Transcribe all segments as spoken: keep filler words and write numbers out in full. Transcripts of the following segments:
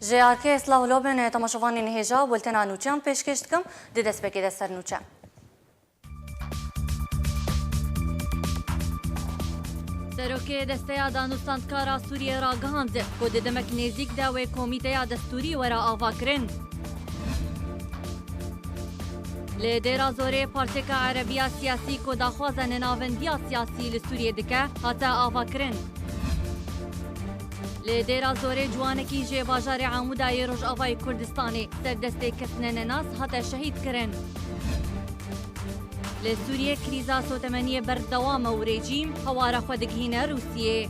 Ji arkê silav û lobên temaşevanên hêja bultena nûçeyan pêşkêş dikim, di destpêkê de ser nûçe. Serokê Desteya Danûstandkara Sûriyê ragihand ku di demek nêzîk de wê komîteya destûrî were avakirin. Li Dêra Zorê partêka erebiya siyasî ku daxwaza nenavendiya siyasî li Sûriyê dike, hate avakirin. Li Dêra Zorê ciwanekî ji bajarê Amûda yê Rojavayê Kurdistanê ser destê kesine nenas hate şehîd kirin. Li Sûriyê krîza sotemeniyê berdewam e û rejîm hewara xwe digihîne Rûsiyê.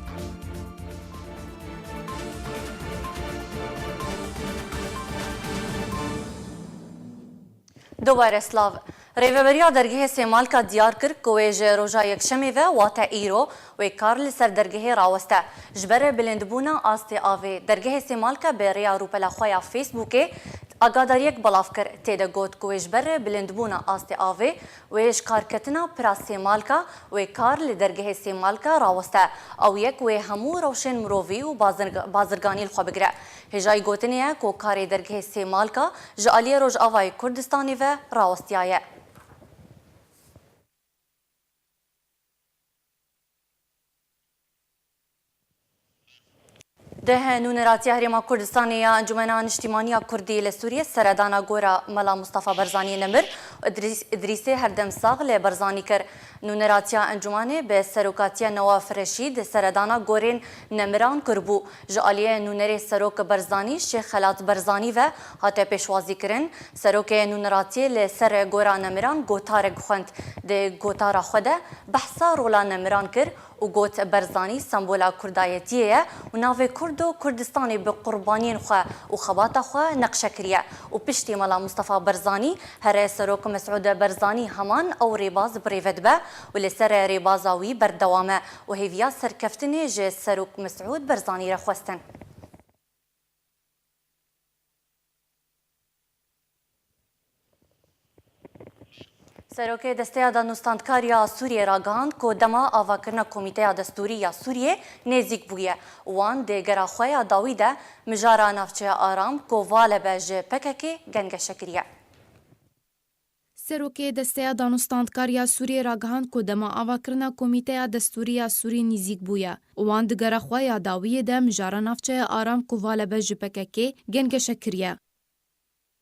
Dubare silav. Rêveberiya dergehê Sêmalka diyar kir ku wê ji roja Yekşemê ve, wate îro, wê kar li ser dergehê raweste. Ji ber bilindbûna astê avê, dergehê Sêmalka bi rêya rûpela xwe ya Facebookê agadariyek belav kir. Tê de got ku wê ji ber bilindbûna astê avê, wê ji karketina pira Sêmalka, wê kar li dergehê Sêmalka raweste. Ew yek wê hemû rewşên mirovî û bazirg-, bazirganî li xwe bigire. Hêjayî gotinê ye ku karê dergehê Sêmalka ji aliyê Rojavayê Kurdistanê ve rawestiyaye. Deh nûneratiya Herêma Kurdistanê ya Encûmena Niştîmanî ya Kurdî li Sûriyê seredana gora Mela Mustafa Barzanî Nemir û Idrîs, Idrîsê Herdem Sax li Barzanî kir. Nûneratiya Encûmanê bi serokatiya Newaf Reşîd seredana gorên nemiran kiribû. Ji aliyê nûnerê Serok Barzanî Şêx Xelat Barzanî ve hate pêşwazîkirin. Serokê nûneratiyê li ser gora nemiran gotarek xwend. Di gotara xwe de behsa rola nemiran kir û got, Barzanî sembola kurdayetiyê ye û navê Kurd û Kurdistanê bi qurbaniyên xwe û xebata xwe neqşe kiriye û piştî Mela Mustafa Barzanî here Serok Mesûd Barzanî heman ew rêbaz bi rê ve dibe û li ser rêbaza wî berdewam e û hêviya serkeftinê ji Serok Mesûd Barzanî re xwestin. Serokê Desteya Danûstandkar ya Sûriyê ragihand ku dema avakirina Komîteya Destûrî ya Sûriyê nêzîk bûye û wan di gera xwe ya dawî de mijara navçeya Aram ku vale be ji P K K gengeşe kiriye. Serokê Desteya Danûstandkar ya Sûriyê ragihand ku dema avakirina Komîteya Destûrî ya Sûrî nîzîk bûye û wan di gera xwe ya dawiyê de mijara navçeya Aram ku vale be ji P K K gengeşe kiriye.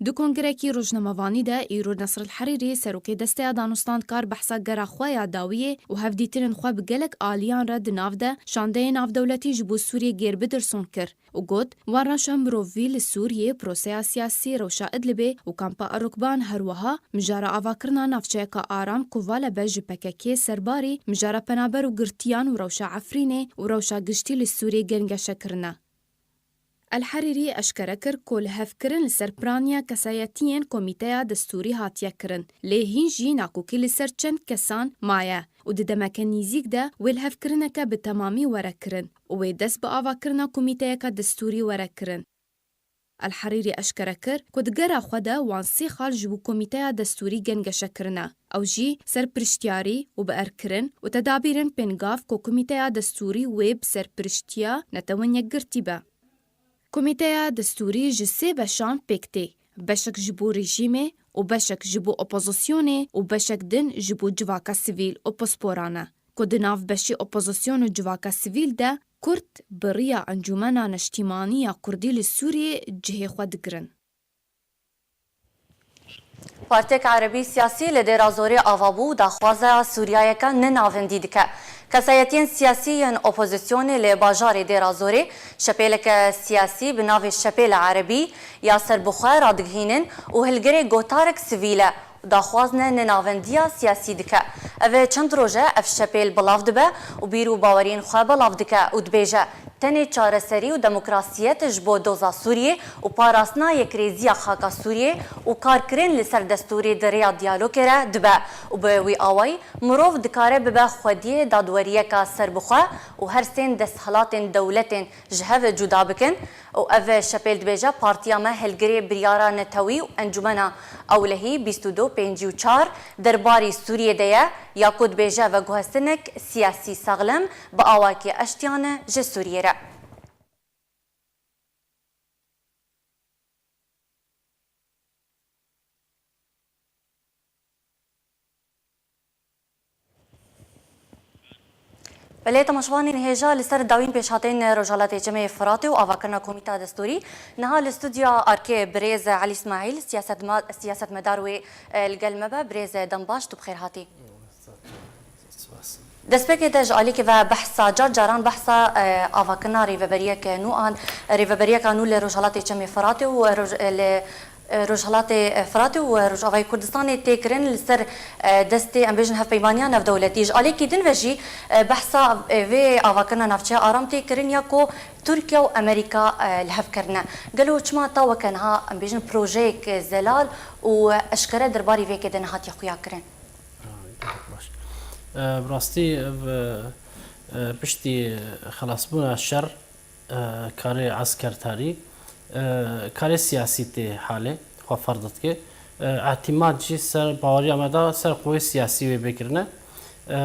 Di kongirekî rojnamevanî de îro Nesr El Herîrî, serokê Desteya Danûstandkar behsa gera xwe ya dawiyê û hevdîtinên xwe bi gelek aliyan re di nav de şandeyê navdewletî ji bo Sûriyê gêr bidirson kir û got, wan rewşa mirovî li Sûriyê, proseya siyasî, rewşa Idlibê û kampa Erokban, her wiha mijara avakirina navçeyeka aram ku vale be ji P K K serbarî, mijara penaber û girtiyan û rewşa Efrînê û rewşa giştî li Sûriyê gengeşe kirine. El Herîrî eşkere kir ku lihevkirin li ser piraniya kesayetiyên Komîteya Destûrî hatiye kirin, lê hîn jî nakokî li ser çend kesan maye û di demeke nîzîk de wê lihevkirineke bi temamî were kirin û wê dest bi avakirina komîteyeke destûrî were kirin. El Herîrî eşkere kir ku di gera xwe de wan sê xal ji bo Komîteya Destûrî gengeşe kirine. Ew jî serpiriştiyarî û bi erkirin û tedabîrên pêngav ku Komîteya Destûrî wê bi serpiriştiya Netewên Yekgirtî be. Komîteya Destûrî ji sê beşan pêk tê, beşek ji bo rejîmê û beşek ji bo opozisyonê û beşek din ji bo civaka sivîl û pisporan e, ku di nav beşê opozisyon û civaka sivîl de Kurd bi riya Encûmena Neştîmanî ya Kurdî li Sûriyê cihê xwe digirin. Partiyek erebî siyasî li Dêra Zorê ava bû û daxwaza Sûriyayeke ne navendî dike. Kesayetiyên siyasî yên opozisyonê li bajarê Dêra Zorê şepêleke siyasî bi navê Şepêla Erebî ya serbixwe radigihînin û hilgirê gotarek sivîl e û daxwazine nenavendiya siyasî dike. Ev ê çend roj e ev şepêl belav dibe û bîr û baweriyên xwe belav dike û dibêje, Tenê çareserî û demokrasiyet ji bo doza Sûriyê û parastina yekrêziya xaka Sûriyê û karkirin li ser destûrê di rêya diyalogê re dibe û bi wî awayî mirov dikare bibe xwediyê dadweriyeka serbixwe û her sên desthilatên dewletên ji hev cuda bikin û ev şepêl dibêje, Partiya me hilgirê biryara netewî û Encûmena Ewlehî bîst û du pêncî û çar derbarî Sûriyê de ye, ya ku dibêje veguhestinek siyasî saxlem bi awakî eştiyane ji Sûriyê re. Belê, temaşevanên hêja, li ser dawîn pêşhateyên Rojhilatê Çemê Firatê û avakirina Komîta Destûrî, niha li stûdyoya Arkê birêz Elî Îsmaîl, siyasetma-, siyasetmedar wê, e, li gel me be. Birêz, e, dem baş, tu bi xêr hatî. Spas. Destpêkê de ji alîkî ve behsa, car caran behsa, e, avakirina rêveberiyeke nû an, rêveberiyeka nû li Rojhilatê Çemê Firatê û, e, roj-, e, li, e, Rojhilatê, e, Firatê û, e, Rojavayê Kurdistanê tê kirin, li ser, e, destê, em bêjin, hevpeymaniya navdewletî. Ji alîkî din ve jî, e, behsa, e, vê avakirina navçeya aram tê kirin ya ku Tirkiye û Amerîka, e, li hev kirine. Gelo çima ta weke niha, em bêjin, projeyek zelal û eşkere derbarî vê yekê de nehatiye xuya kirin? Gelek baş. E, bi rastî ev, e, e, piştî xelasbûna şer, e, karê eskertarî, e, karê siyasî tê halê xwe ferz dike. E, îtîmad jî ser baweriya me da ser qûwê siyasî wê bê kirine. E,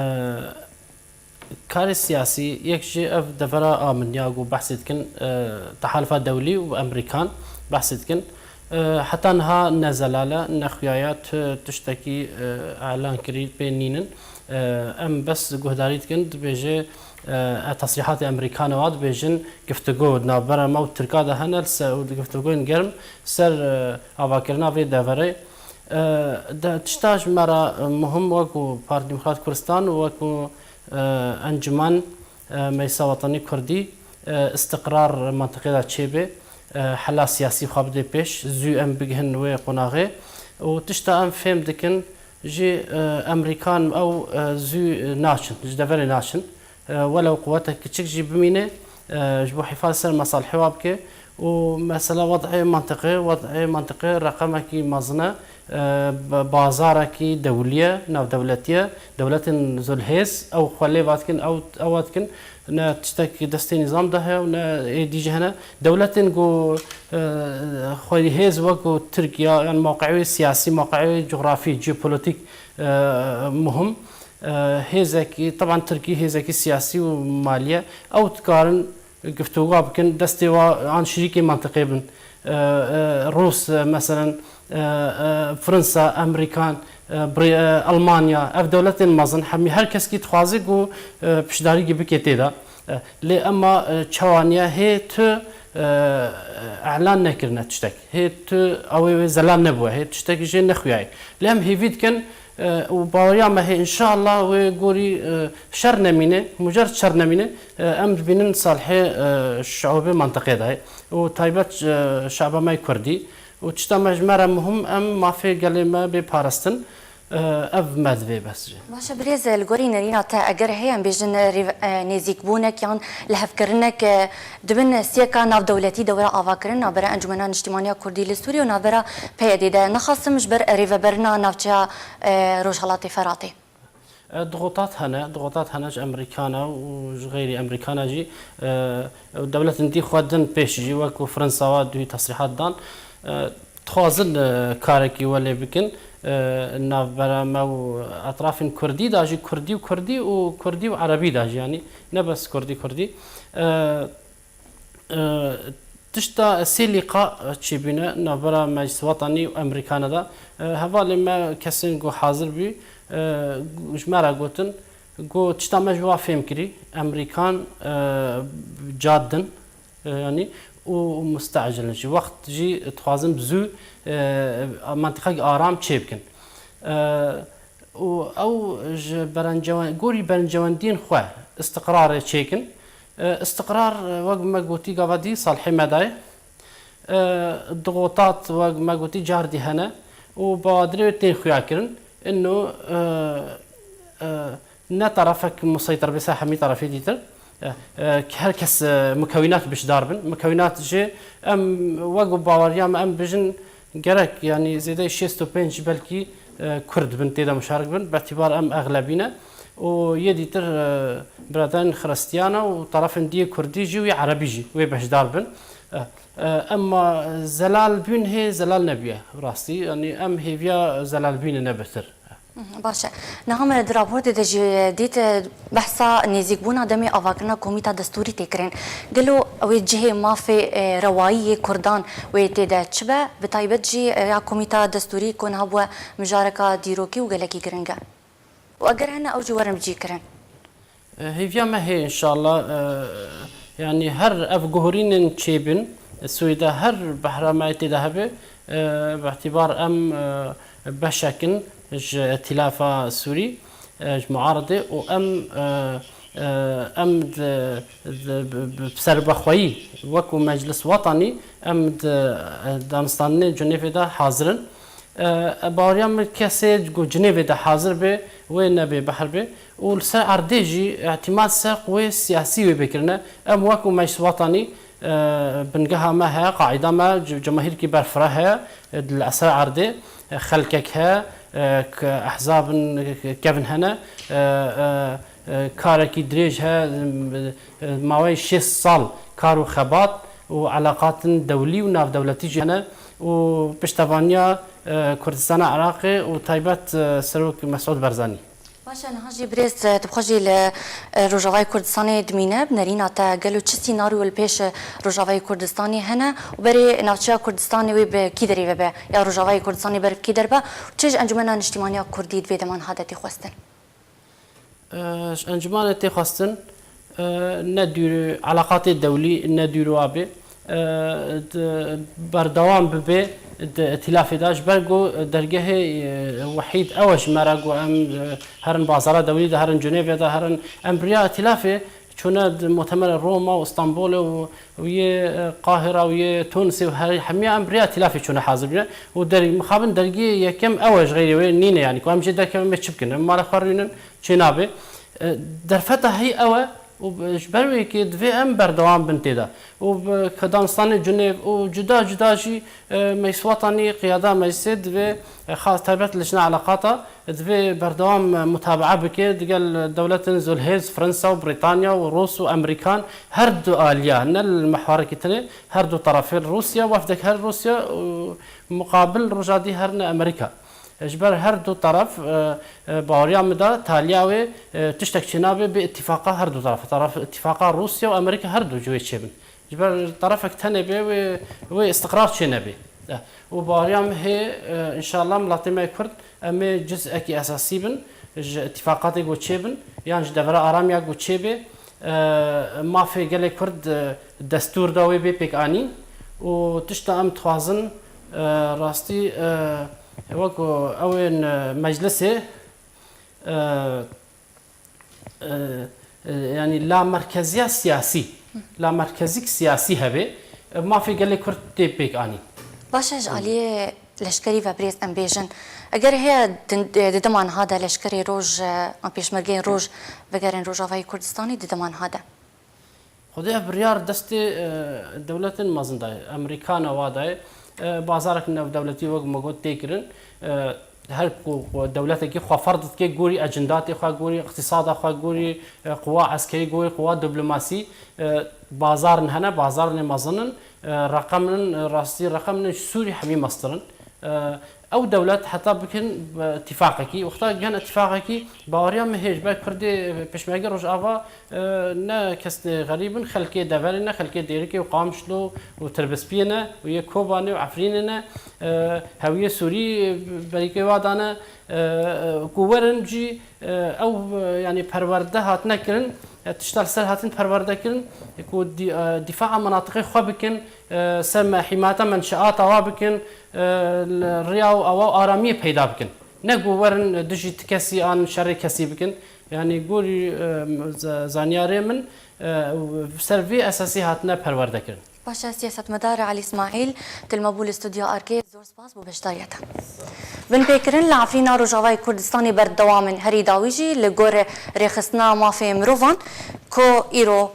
Karê siyasî, yek jî ev devera a min ya ku behsê dikin, e, Tehalufa Dewlî û Emerîkan behsê dikin. E, heta niha ne zelal e, ne xuya ye, tu tiştekî, e, elan kirî pê nînin. E, em bes guhdarî dikin, dibêje, e, e, tesrîhatê Emerîkan e, wa dibêjin, giftigo di navbera me û Tirka de hene, li ser, û di giftigoyên germ ser, e, avakirina vê deverê. E, de, tişta ji me re, e, muhim wekû Partî Demokrat Kurdistan û wekû e, Encûmen, e, Meclisa Wetanî Kurdî, e, îstiqrar mentiqê de çêbe, e, hela siyasî xwe bide pêş, zû em bigihin wê qonaxê. Û tişta em fêm dikin jî, e, Emerîkan ew, e, zû naçin, ji deverê naçin. E, welew quwetek kiçik jî bimîne, e, ji bo hîfaz ser mesalihê wa bike. Û mesela wed'ê mentiqê, wed'ê mentiqê reqemekî mezin e, e, ba-, bazarekî dewlî ye, navdewletî ye. Dewletên zilhêz, ew xwe lê vadikin, ew, ew vadikin, ne tiştek destê nîzam de heye û ne ê dî jî hene. Dewletên ku, e, xwedî hêz wek ku Tirkiye, yan mewqeyê siyasî, mewqeyê cografî, jeopolitîk, e, muhim. E, hêzekî, teban Tirkî hêzekî siyasî û malî ye. Ew dikarin giftoga bikin, destê wa an şirîkê mentiqê bin. E, e, Rûs, e, meselen, e, e, Fransa, Emerîkan, e, Bri-, e, Elmanya, ev dewletên mezin hemî her keskî dixwaze ku, e, piştdarîkî bike tê de. E, lê ema, e, çawa niye hê tu, e, elan nekirine tiştek. Hê tu ew ê wê zelal nebûye, hê tiştekî jê nexuyaye. Lê em hêvî dikin, e, û baweriya me hê, înşallah wê gorî, e, şer nemîne, mucer şer nemîne, e, em dibînin salihê, e, şiûbê mentiqê de ye. Û taybet, e, şiûba me yê Kurdî. Û tişta me ji me re muhim, em mafê gelê me bê parastin, e, ev me divê bes jî. Baş e, birêz, li gorî nerîna te, eger heye, em bêjin, rêv-, e, nêzîkbûnek yan lihevkirinek, e, di bin siyeka navdewletî dewra avakirin navbera Encûmena Niştîmaniya Kurdî li Sûriyê û navbera P Y D'ê de, nexasim ji ber rêveberina navçeya, e, Rojhelatê Feratê. E, dixotat hene, dixotat hene ji Emerîkana û ji xeyrî Emerîkana jî, e, dewletên dî xwe din pêş jî, wekû Fransa wa duhî tesrîhat dan. E, dixwazin, e, karekî welê bikin, e, navbera me û etrafên Kurdî de jî, Kurdî û Kurdî û Kurdî û Erebî de jî, yanî ne bes Kurdî, Kurdî. E, E, tişta sê lîqa çêbûne navbera Meclis Wetanî û Emerîkana de. E, hevalên me kesên ku hazir bû, e, ji me re gotin, ku tişta me ji wa fêm kirî, Emerîkan, e, cad din, e, yanî û mustecil in jî. Wext jî dixwazin bi zû, e, mentiqek aram çêbikin. E, û ew ji berencewen-, gorî berencewendiyên xwe istiqrarê çêkin. E, istiqrar, e, wek me gotî gava dî salihê me de ye. E, dixotat wek me gotî cardî hene û bawadirê wê tên xuya kirin. Ino, e, e, ne tarafek museytir bê ser hemî tarafê dîtir. E, e, her kes, e, mukewînat bişdar bin. Mukewînat jî em wek baweriya me em bijin Gerek, yanî zêdeyî şêst û pênc belkî, e, Kurd bin tê de muşarik bin, betîbar em exlebî ne. Û yê dîtir, e, biraderên Xiristiyan e û tarafên diyê Kurdî jî û yê Erebî jî wê beşdar bin. E, e, emma zelal bûn hê zelal nebûye, rastî. Yanî em hêviya zelal bûnê ne bitir. Baş e. Niha me di raportê de jî dît, e, behsa nêzîkbûna demê avakirina komîta destûrî tê kirin. Gelo ew ê cihê mafê, e, rewayî yê Kurdan wê tê de çi be? Bi taybet jî, e, ya komîta destûrî ku niha bûye mijareka dîrokî û gelekî giring e. Û eger hene ew jî werin bicîkirin. E, hêviya me heye înşallah, e, yanî her ev guhorînên çêbin, e, Swêda her behra me tê de hebe, e, bi îtîbar em, e, beşek in ji Îtîlafa Sûrî, e, ji muaridê û em, e, e, em di, di, bi, bi serbexweyî wekû Meclis Wetanî em di, e, danûstanê Cinêvê de hazir in. E, e, baweriya min kesê ku Cinêvê de hazir be, wê nebê behr be. Û li ser erdê jî îtîmad ser quwê siyasî wê bê kirine. Em wekû Meclis Wetanî, e, bingeha me heye, qaîda me, c-, cemahîrkî berfireh heye, e, li ser erdê, e, xelkek heye, e, k-, ehzabin, k-, kevin hene, e, e, e, karekî dirêj heye, e, e, maweyê şêst sal kar û xebat û eleqatin dewlî û navdewletî jî hene û piştevaniya, e, Kurdistana Iraqê û taybet, e, Serok Mesûd Barzanî. Baş e, niha jî birêz, e, tu bi xwe jî li, e, Rojavayê Kurdistanê dimîne, bi nerîna te gelo çi sînaryo li pêş, e, Rojavayê Kurdistanê hene û berê navçeya Kurdistanê wê bi kî derê ve be ya Rojavayê Kurdistanê ber bi kî derbe û çi ji Encûmena Niştîmaniya Kurdî di vê dema niha de tê xwestin? E, ji encûmanê tê xwestin, e, ne dûr, eleqatê dewlî ne dûr wa bê. E, di, berdewam bibe di îtîlafê de. Ji ber ku dergehê, e, wehîd ew e ji me re ku em, e, herin bazara dewlî de, herin Cinêvê de, herin em bi riya îtîlafê çûne di mutemerê Roma û Stenbolê û û yê, e, Qahira û yê Tunisê û her, hemiya em bi riya îtîlafê çûne hazir bûne. Û der-, mixabin dergî yekem ew e ji xeyrê wê nîne, yanî ku em jê derkevin em ê çi bikin? Em mala xwe rûnin, çê nabe. E, derfeta heyî ew e û b-, ji ber wê yekê divê em berdewam bin tê de. Û bi, ke danûstanê Cinêv û cuda cuda jî, e, Meclis Wetanî, qiyada meclisê divê, e, xas taybet lijna eleqata, divê berdewam mutabaa bike digel dewletên zilhêz, Fransa û Brîtanya û Rûs û Emerîkan, her du aliya, ne li mihwarekî tenê, her du terefê, Rûsya, wefdek her Rûsya û muqabil roja dî herine Emerîka. Ji ber her du teref, e, e, baweriya min de taliya wê, e, tiştek çênabe bê îtîfaqa her du teref. Teref, îtîfaqa Rûsya û Emerîka her du ji wê çêbin. Ji ber terefek tenê bê, wê, wê îstiqrar çênebê. Eh, û baweriya min hê, eh, înşallah miletê me Kurd, em ê ciz'ekî esasî bin, ji îtîfaqatê ku çêbin, yan ji devera aramiya ku çêbê, eh, mafê gelê Kurd, eh, destûr de wê bê pêk anîn. Û tişta em dixwazin, eh, rastî, eh, wekû ew ên, eh, meclisê, eh, e, e, yanî lamerkeziya siyasî, lamerkezîk siyasî hebe, e, mafê gelê Kurd tê pêk anîn. Baş e, ji aliyê leşkerî ve birêz em bêjin. Eger heye di, di dema niha de leşkerê roj, e, an pêşmergeyên roj vegerin Rojavayê Kurdistanê di dema niha de? Xwedê ev biryar destê, e, dewletên mezin dayê, Emerîka ne wa dayê, e, bazarek navdewletî wek me got tê kirin. E, her ku, ku dewletekî xwe ferz dike, gorî ecindatê xwe, gorî îqtîsada xwe, gorî, e, quwa eskerî, gorî quwa diplomasî, e, bazarin hene, bazarên mezin in, e, reqem in, e, rastî reqem in, ji Sûrî hemî mestir in. E, ew dewlet heta bikin, e, îtîfaqekî, wexta gihên îtîfaqekî, baweriya min hê ji ber Kurdê, e, pêşmerge Rojava, e, ne kesê xerîb in, xelkê deverê ne, xelkê Dêrikê û Qamişlo û Tirbispiyê ne û yê Kobanê û Efrînê ne, e, hewiyê Sûrî, e, berîkê wa dane, e, e, ku werin jî, e, ew, e, yanî perwerde hatine kirin, e, tişta li ser hatin perwerde kirin, e, ku dî-, e, dîfaa menatiqê xwe bikin, e, ser me hîmayeta menşeata wa bikin, e, li riya û awa û aramiyê peyda bikin. Ne ku werin dijî ti kesî an şerê kesî bikin. Yanî gorî, e, z-, zanyarê min, e, ser vê esasî hatine perwerde kirin. Baş e, siyasetmedar Elî Îsmaîl, tu li me bû li stûdyoya Arkê, zor spas bo beşdariyê te. Binpêkirin li Efrîna Rojavayê Kurdistanê berdewam in. Herî dawî jî li gor rêxistina mafê mirovan ku îro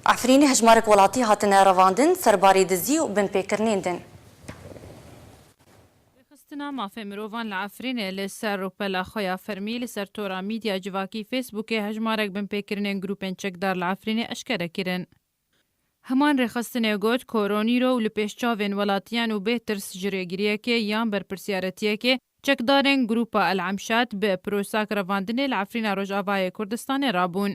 Efrînê hejmarek welatî hatine revandin serbarê dizî û binpêkirinên din. Rêxistina mafê mirovan li Efrînê li ser rûpela xwe ya fermî li ser tora mîdya civakî Facebookê hejmarek binpêkirinên grûpên çekdar li Efrînê eşkere kirin. Heman rêxistinê got, koronîro û li pêş çavên welatiyan û bê tirs ji rêgiriyekê yan berpirsiyaretiyekê, çekdarên grûpa El Emşad bi prosak revandinê li Efrîna Rojavayê Kurdistanê rabûn.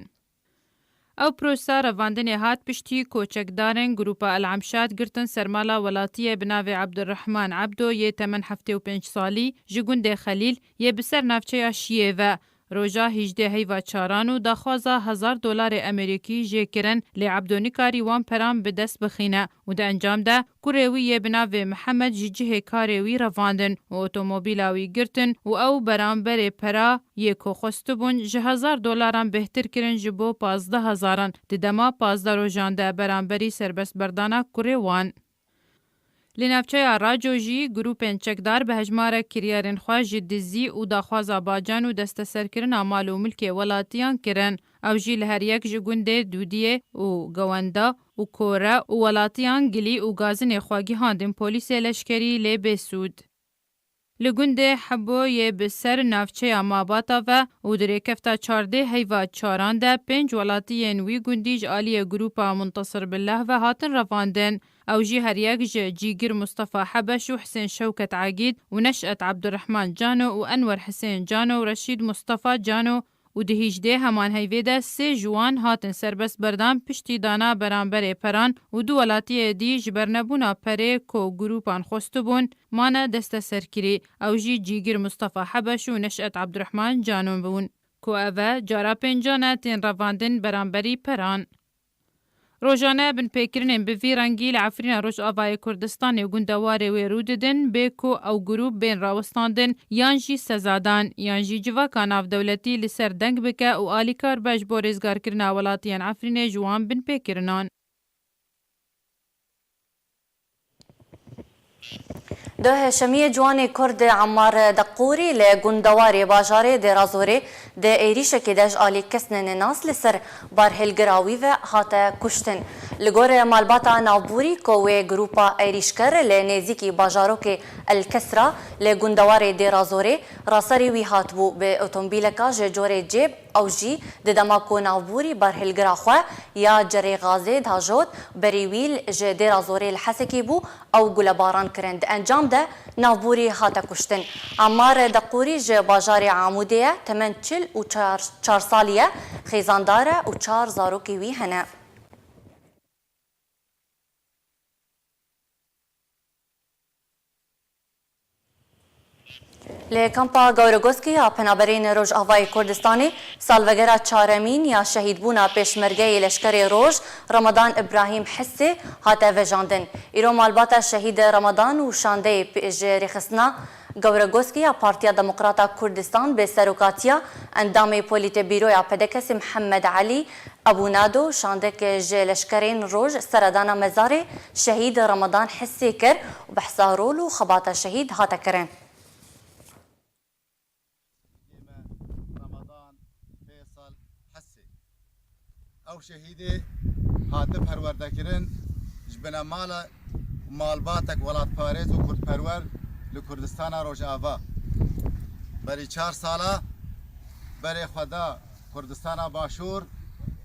Ew prosa revandinê hat piştî ku çekdarên grûpa El Emşad girtin ser mala welatiyê bi navê Abdurrahman Abdo yê temen heftê û pênc salî ji gundê Xelîl yê bi ser navçeya Şiyê ve roja hîjdeh heyva çaran û daxwaza hezar dolarê Amerîkî jê kirin, lê Ebdo nikarî wan peran bi dest bixîne û di encam de kurê wî yê bi navê Mihemed ji cihê karê wî revandin û otomobîla wî girtin û ew beramberê pera yê ku xwestibûn ji hezar dolaran bêhtir kirin ji bo pazdeh hezaran di dema pazdeh rojan de beramberî serbestberdana kurê wan. Li navçeya Raco jî grûpên çekdar bi hejmarek kiryarên xwe ji dizî û daxwaza bacan û desteserkirina mal û milkê welatiyan kirin. Ew jî li her yek ji gundê Dûdiyê û Gewenda û Kore û welatiyan gilî û gazinê xwe gihandin polîsê leşkerî lê bêsûd. Li gundê Hebo yê bi ser navçeya Mabata ve û di rêkefta çardeh heyva çaran de pênc welatiyên wî gundî ji aliyê grûpa Muntasir Billah ve hatin revandin. Ew jî her yek ji Cîgir Mustafa Hebeş û Hisên Şewket Egîd û Neş'et Ebdurrehman Cano û Enwer Hisên Cano û Reşîd Mustafa Cano û di hîjdê heman heyvê de sê ji wan hatin serbest berdan piştî dana beramberê peran û du welatiyê dî ji ber nebûna perê ku grûpan xwestibûn, mane desteserkirî. Ew jî Cîgir Mustafa Hebeş û Neş'et Ebdurrehman Cano bûn, ku ev e cara pêncan e tên revandin beramberî peran. Rojane binpêkirinên bi vî rengî li Efrîna Rojavayê Kurdistanê û gundewarê wê rû didin, bê ku ew grûp bên rawestandin, yan jî sezadan, yan jî civaka navdewletî li ser deng bike û alîkar be ji bo rêzgarkirina welatiyên Efrînê ji wan binpêkirinan. Doh Şemiyê ciwanê Kurd Emmar Deqûrî li gundewarê bajarê Dêrazorê di êrîşekê de ji alî kesnên nas li ser barhilgira wî ve hate kuştin. Li gor malbata navbûrî ku wê grûpa êrîşker li nêzîkî bajarokê El Kesra li gundewarê Dêrazorê raserî wî hatibû, bi otomobîleka ji corê cêb, ew jî di dema ku navbûrî berhilgira xwe ya cerê gazê dajot, berî wî ji Dêra Zorê li Hesekê bû, ew gulebaran kirin. Di encam de navbûrî hate kuştin. Emmar Deqûrî ji bajarê Amûdê ye, temen çil û çar, çar salî ye, xêzandar e û çar zarokê wî hene. Li kampa Gawregoskê ya Penaberên Rojavayê Kurdistanê salvegera çaremîn ya şehîdbûna pêşmergeyê Leşkerê Roj Ramadan Îbrahîm Hissê hate vejandin. Îro malbata şehîd Ramadan û şandeyê p-, ji rêxistina Gawregoskê ya Partiya Demokrata Kurdistan bi serokatiya endamê Polîtebîroya P D K'ê Mihemed Elî Ebû Nado, şandek ji leşkerên roj seredana mezarê şehîd Ramadan Hissê kir û behsa rol û xebata şehîd hate kirin. Ramadan Feysal Hissê. Ew şehîdê hate perwerdekirin ji binemala malbatek welatparêz û kurdperwer li Kurdistana Rojava. Berî çar sala berê xwe da Kurdistana Başûr,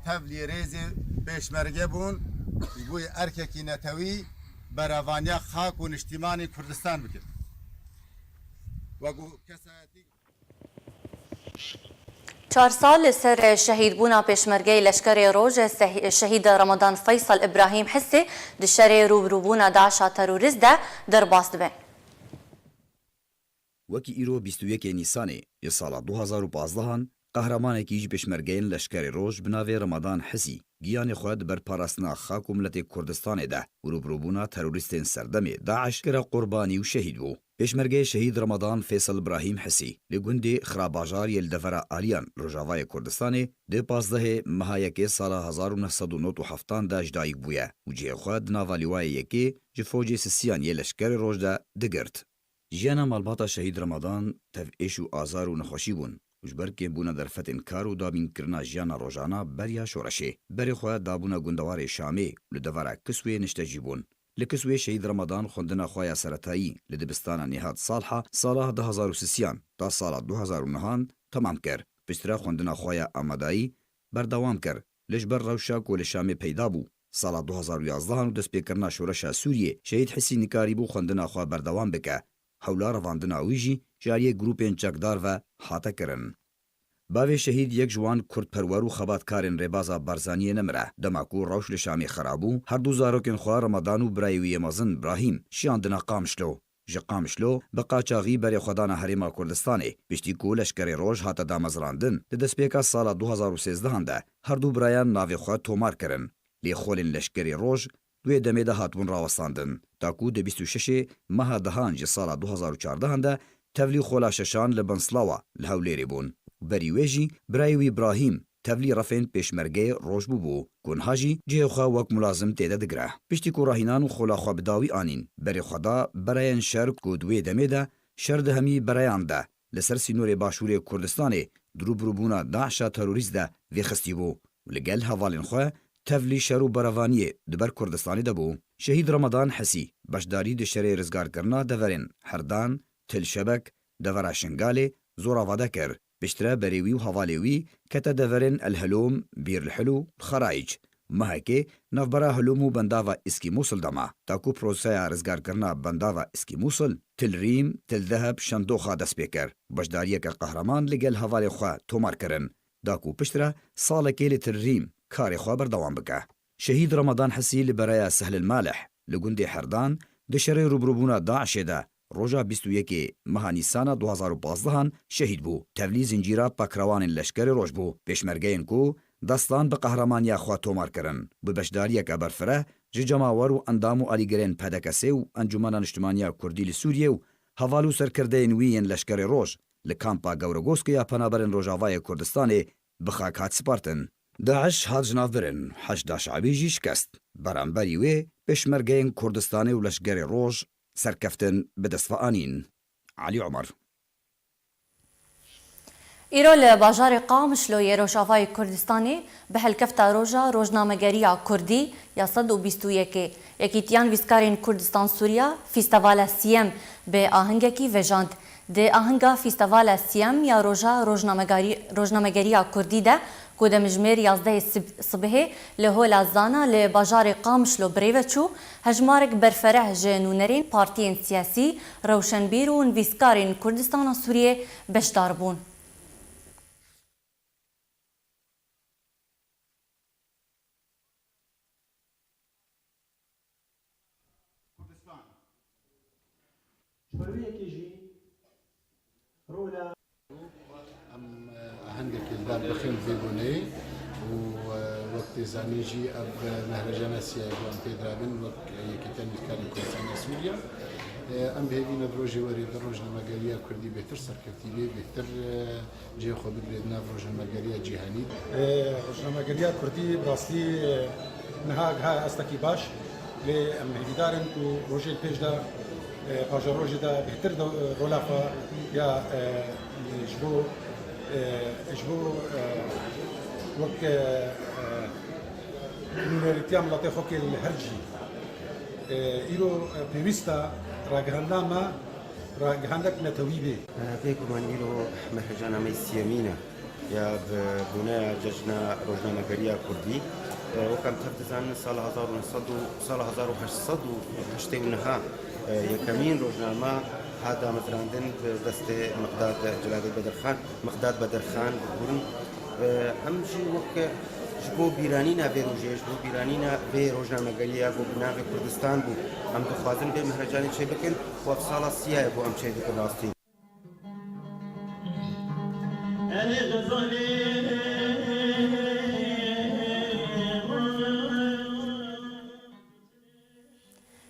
tev lê rêzê pêşmerge bûn, ji bo erkekî netewî berevaniya xak û niştîmanî Kurdistan bikin. Wekî kesayetî. Çar sal li ser şehîdbûna pêşmergeyê Leşkerê Roj, seh-, şehîd Ramadan Feysal Îbrahîm Hissê di şerê rûbirûbûna DAIŞa terorîst de derbas dibin. Wekî îro bîst û yekê Nîsanê yê sala du hazar û pazdehan, qehremanekî ji pêşmergeyên Leşkerê Roj bi navê Ramadan Hisî giyanê xwe di ber parastina xak û miletê Kurdistanê de û rûbirûbûna terorîstên serdemê DAIŞ kire qurbanî û şehîd bû. Pêşmergeyê şehîd Ramadan Feysel Îbrahîm Hisî li gundê Xirabajar yê li devera Aliyan Rojavayê Kurdistanê di pazdehê meha yekê sala hezar û neh sed û nod û heftan de ji dayik bûye û cihê xwe di nava Lîwayê Yekê ji focê Sisiyan yê Leşkerê Roj de digirt. Jiyana malbata şehîd Ramadan tev êş û azar û nexweşî bûn û ji ber kêmbûna derfetên kar û dabînkirina jiyana rojana beriya şoreşê, berê xwe dabûna gundewarê Şamê û li devera Kiswê niştecî bûn. Li Kiswê şehîd Ramadan xwendina xwe ya seretayî li dibistana Nîhat Salha sala du hazar û sisiyan ta sala du hazar û nehan temam kir. Piştre xwendina xwe ya amadayî berdewam kir. Lê ji ber rewşa ku li Şamê peyda bû, sala du hazar û yazdehan û destpêkirina şoreşa Sûriyê, Şehîd Hisî nikarîbû xwendina xwe berdewam bike. Hewla revandina wî jî ji aliyê grûpên çekdar ve hate kirin. Bavê şehîd yek ji wan kurdperwer û xebatkarên rêbaza Barzaniyê nemire. Dema ku rewş li Şamê xira bû, her du zarokên xwe Remadan û birayê wî yê mezin Brahîm şiyandine Qamişlo. ji Qamişlo bi qaçaxî berê xwe dana Herêma Kurdistanê, piştî ku Leşkerê Roj hate damezrandin, di destpêka sala du hazar û sêzdehan de her du birayan navê xwe tomar kirin. Lêxolên Leşkerê Roj di wê demê de hatibûn rawestandin, ta ku di bîst û şeşê meha dehan ji sala du hazar û çardehan de tevlî xola şeşan li Bin Silawa li Hewlêrê bûn. Berî wê jî birayê wî Brahîm tevlî refên pêşmergeyê Roj bûbû, ku niha jî cihê xwe wek mulazim tê de digire. Piştî ku rahînan û xola xwe bi dawî anîn, berê xwe da berayên şer ku di wê demê de şer di hemî berayan de li ser sînorê başûrê Kurdistanê di rûbirûbûna DAIŞa terorîst de vêxistî bû û li gel hevalên xwe tevlî şer û berevaniyê di ber Kurdistanê de bû. Şehîd Ramadan Hesî beşdarî di şerê rizgarkirina deverên Herdan, Til Şebek, devera Şingalê, Zoravade kir. Piştre berê wî û hevalê wî kete deverên El Hilûm, Bîr El Hilû, Xerayîc. Mehekê navbera Hilûm û bendava Îskî Mûsil de ma, ta ku proseya rizgarkirina bendava Îskî Mûsil, Til Rîm, Til Deheb, Şendoxa dest pê kir. Beşdariyeke qehreman li gel hevalê xwe tomar kirin, da ku piştre salekê li Til Rîm karê xwe berdewam bike. Şehîd Ramadan Hesî li beraya Sehlil Malih li gundê Herdan di şerê rûbirûbûna DAIŞê de roja bîst û yekê meha Nîsana du hazar û pazdehan şehîd bû. Tevlî zincîra pakrewanên Leşkerê Roj bû. Pêşmergeyên ku destan bi qehramaniya xwe tomar kirin, bi beşdariyeke berfireh ji cemawer û endam û alîgirên P D K S ê û Encûmena Niştimaniya Kurdî li Sûriyê û heval û serkirdeyên wî yên Leşkerê Roj li kampa Gewregoskê ya Penaberên Rojavayê Kurdistanê bi xak hat spartin. DAIŞ hat jinavbirin, Heşda Şeibî jî şikest. Beramberî wê pêşmergeyên Kurdistanê û Leşkerê Roj serkeftin bi dest ve anîn. Elî Omer. Îro li bajarê Qamişlo yê Rojavayê Kurdistanê bi helkefta Roja Rojnamegeriya Kurdî ya sed û bîst û yekê Yekîtiya Nivîskarên Kurdistan Sûriya fîstevala siyem bi ahengekî vejand. Di ahenga fîstevala siyem ya Roja Rojnamegarî-, Rojnamegeriya Kurdî de ku demijmêr yazdehê sib-, sibihê li Hola Zana li bajarê Qamişlo birêve çû, hejmarek berfereh ji nûnerên partiyên siyasî, rewşenbîr û nivîskarên Kurdistana Sûriyê beşdar bûn. Kurdistan. Ji ber wê yekê jî rola Em, e, ahengekê li dar bixin vê boneyê û, e, wek tê zanîn jî ev, e, mehrejana siyayê ku em pê dirabin wek, e, Yekîtiya Nivîskarên Kurdistana Sûriya. E, em bi hêvî ne di rojê werê de rojnamegeriya Kurdî bêhtir serkevtî bê, bêhtir, e, cihê xwe bigire di nav rojnamegeriya cîhanî. E, rojnamegeriya Kurdî bi rastî, e, niha giha astekî baş, lê em hêvîdar in ku rojên pêş de, e, pajarojê de bêhtir de, e, rola xwe ya, e, ji bo, e, ji bo, e, wek, e, e, nûnerîtiya miletê xwe kê li her cî. E, îro, e, pêwîst e ragihandina me, ragihandek netewî bê. Bêguman îro mehejana me siyemîn e ya bi boneya Cejna Rojnamegeriya Kurdî. E, wek em tev dizanin, sala hezar û neh sed û, sala hezar û heşt sed û heştê û neh e, yekemîn rojname hat damezrandin bi destê Miqdad Celadê Bedirxan, Miqdad Bedirxan Gurn. E, em jî wek ji bo bîranîna vê rojê, ji bo bîranîna vê rojnamegeriyê ya ku bi navê Kurdistan bû, em dixwazin vê mehrecanê çêbikin û ev sala siyayê ku em çêdikin rastî.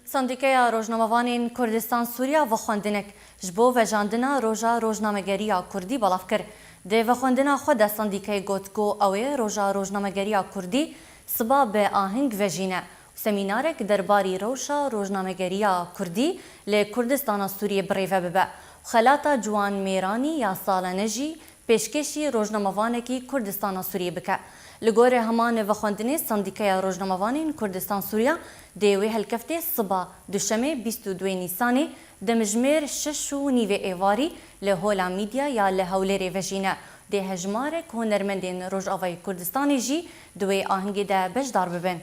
Sendîkeya Rojnamevanên Kurdistan Sûriya vexwendinek ji bo vejandina Roja Rojnamegeriya Kurdî belav kir. Di vexwendina xwe de sendîkeyê got ku ew ê Roja Rojnamegeriya Kurdî siba bi aheng vejîne û semînarek derbarî rewşa rojnamegeriya Kurdî li Kurdistana Sûriyê birêve bibe û xelata ciwan mêranî ya salane jî pêşkêşî rojnamevanekî Kurdistana Sûriyê bike. Li gorî heman vexwendinê, Sendîkeya Rojnamevanên Kurdistan Sûriya dê wê helkeftê siba Duşemê bîst û duê Nîsanê demijmêr şeş û nîvê êvarî li Hola Mîdya ya li Hewlêrê vejîne. Dê hejmarek hunermendên Rojavayê Kurdistanê jî di wê ahengê de beşdar bibin.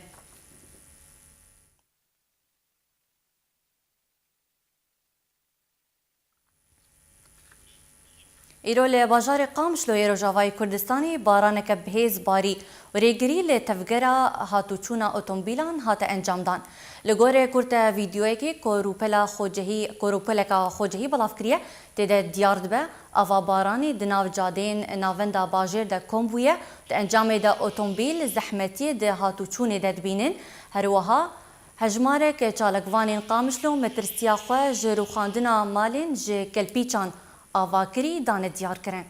Îro li bajarê Qamişloyê Rojavayê Kurdistanê baraneke bihêz barî û rêgirî li tevgera hatûçûna otomobîlan hate encamdan. Li gorî kurte vîdeoyekê ku rûpela xwecihî, ku rûpeleka xwecihî belav kiriye, tê de diyar dibe, ava baranê di nav cadeyên navenda bajêr de kom bûye, di encamê de otomobîl zehmetiyê di hatûçûnê de dibînin. Her wiha hejmarek çalakvanên Qamişlo metirsiya xwe ji rûxandina malên ji kelpîçan avakirî dane diyarkirin.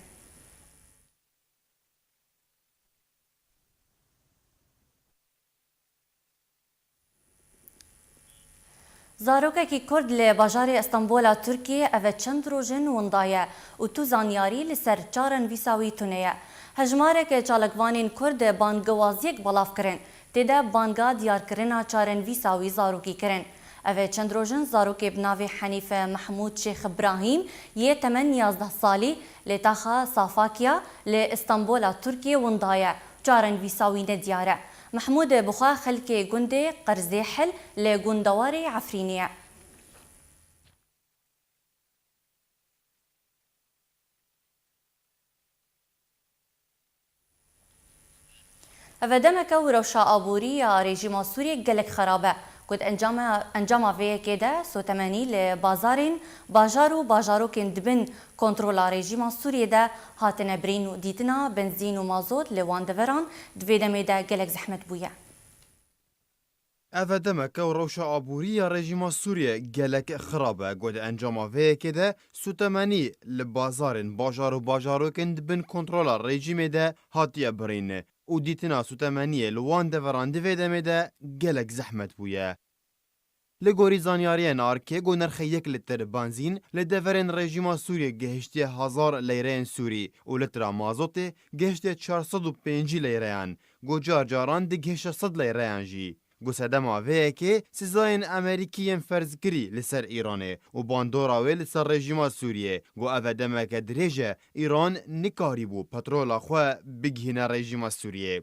Zarokekî Kurd li bajarê Stenbola Tirkiyê eve çend roj in winda ye û tu zanyarî li ser çarenvîsa wî tune ye. Hejmarek çalakvanên Kurd bangewaziyek belav kirin. Tê de banga diyarkirina çarenvîsa wî zarokî kirin. Ev ê çend roj in zarokê bi navê Henîfe Mehmûd Şêx Ibrahîm yê temen yazdeh salî li taxa Safakiya li Îstanbola Tirkiyê winda ye. Çarenvîsa wî nediyar e. Mehmûd bi xwe xelkê gundê Qerzêhil li gundewarê Efrînê ye. Eve demeke û rewşa aborî ya rejîma Sûriyê gelek xerab e. Ku di encama, encama vê yekê de sotemenî li bazarên, bajar û bajarokên di bin kontrola rejîma Sûriyê de hatine birîn û dîtina benzîn û mazot li wan deveran di vê demê de gelek zehmet bûye. Ev e demeke û rewşa aborî ya rejîma Sûriyê gelek xirab e, ku di encama vê yekê de sûtemenî li bazarên, bajar û bajarokên di bin kontrola rejîmê de hatiye birîn û dîtina sûtemeniyê li wan deveran di vê demê de gelek zehmet bûye. Li gorî zanyariyên arkê, ku nirxê yek lîtir benzîn li deverên rejîma Sûriyê gihiştiye hezar leyreyên Sûrî û lîtra mazotê gihiştiye çar sed û pêncî leyreyan, ku car caran digihişe sed leyreyan jî. Ku sedema vê yekê sîzayên Amerîkî yên ferzkirî li ser Îranê û bandora wê li ser rejîma Sûriyê, ku ev e demeke dirêj e Îran nikarîbû petrola xwe bigihîne rejîma Sûriyê.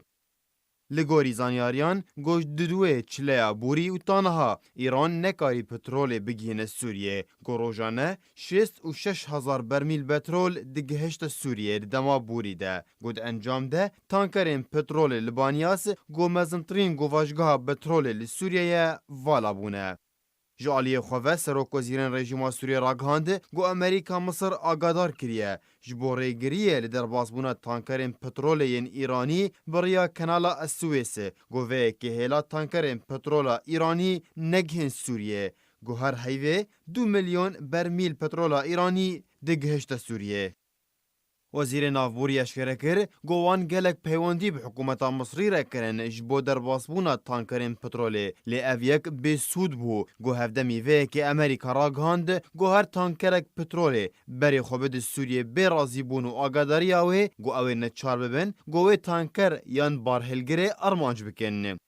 Li gorî zanyariyan, ku ji didûyê çileya borî û ta niha Îran nekarî petrolê bigihîne Sûriyê, ku rojane şêst û şeş hezar bermîl petrol digihişte Sûriyê di dema borî de, ku di encam de tankerên petrolê li Banyas, ku mezintirîn govaşgeha petrolê li Sûriyê ye, vala bûne. Ji aliyê xwe ve Serokwezîrên rejîma Sûriyê ragihand, ku Amerîka Misir agadar kiriye ji bo rêgiriyê li derbasbûna tankerên petrolê yên Îranî bi riya Kenala Eswês, ku vê yekê hêla tankerên petrola Îranî negihên Sûriyê, ku her heyvê du milyon bermîl petrola Îranî digihişte Sûriyê. Wezîrê Navborî eşkere kir, ku wan gelek peywendî bi hikûmeta Misrî re kirin ji bo derbasbûna tankerên petrolê, lê ev yek bêsûd bû, ku hevdemî vê yekê Amerîka ragihand, ku her tankerek petrolê berê xwe bide Sûriyê bê razîbûn û agadariya wê, ku ew ê neçar bibin, ku wê tanker yan barhilgirê armanc bikin.